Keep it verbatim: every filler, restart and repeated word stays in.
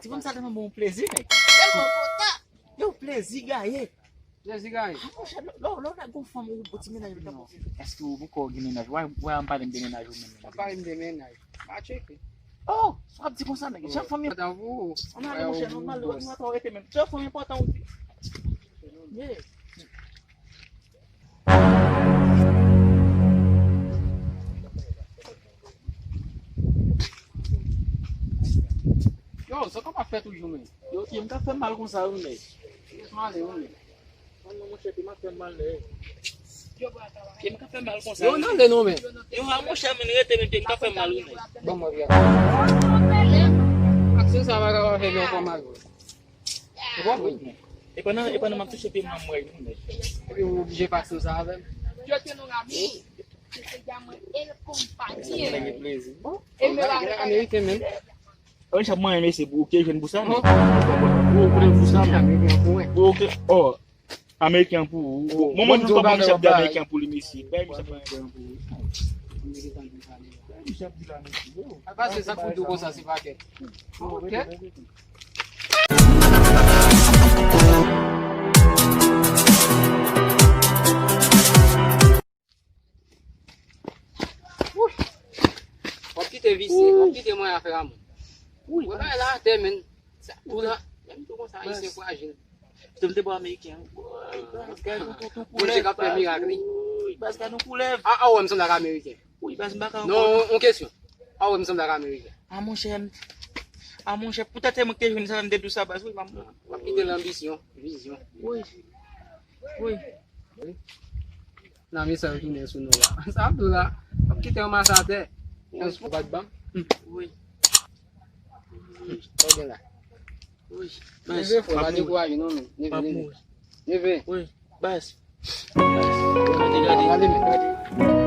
Ti fanm sa tèlman bon plezi, nèg. Tèlman kontan. Yo, plezi gaye. Plezi gaye. Ah, monchè, lè, lè, lè w nèg gon fanm ou, ou ti mennaj ou ta pwofite. Èske ou poko gen mennaj? Wè, wè, an pale m de mennaj ou menm. An pale m de mennaj. Pa tcheke. Oh, sa w ap di konsa, nèg? Jan fanm yo. Atan pou ou. An ale, monchè, nou mal, nou atan rete menm. Jan fanm enpòtan ou di. Yeah. Yo, sa kòman fè toujou, men? Yo, pye m ka fè m mal konsa, wi, nèg. Pye m ale, wi, men. An non, monchè, pye m ap fè m mal, nèg. Pye m ka fè m mal konsa, wi. Yo, nan le non, men. Yo, a, monchè, men rete, men pye m ka fè m mal, wi, nèg. Bon, mwen, vye. Aksyon sa va ka fè m ankò mal, wi. Ou konprann? E pandan, e pandan m ap touche pye m nan, m wè nou, men. Epi ou oblije pase sa avè m. Yo te nou rami. Se te gaman el konpanye. Sa gen plezi. E me la ameriken, men. Ou chap mwen, mesye, pou ou ke jwenn pou sa, men. Ou ke jwenn pou sa, men. Ameriken pou ou. Ou ke, oh, ameriken pou ou. Bon, mwen, mwen, nou pa ban chap de ameriken pou li, mesye. Bay mi chap ameriken pou ou. Bay mi chap di la, mesye. Apa se sa pou di konsa, se pakèt. Ok. Wouy. W ap kite visye, w ap kite mwen afè a moun. Wouy, wè bagay la atè, men. Sa tou la. Menm tou konsa, ayisyen frajil. Pito m te bò ameriken. Wouy, baz, gade yon tonton koulèv. Bondye k ap fè mirak, wi. Wouy, baz, gade yon koulèv. A, a, wè, m sanble ak ameriken. Wi, baz, m pa ka ankò. Non, yon kesyon. A, wè, m sanble ak ameriken. A, monchè, m, a, monchè, poutèt se mwen ki te jwenn sa, m te di w sa, baz, wi, m ap, m ap kite lanbisyon, vizyon. Wi. Wi. Nan, mesye, retounen sou nou la. Sa ap tou la. M ap kite ranmase atè. Chans pou bat ban. Wi. Sa w gen la? Wi. Neve, fò, pa dekouraje, non, men. Neve, neve. Neve. Wi, baz. Gade, gade. Gade, men.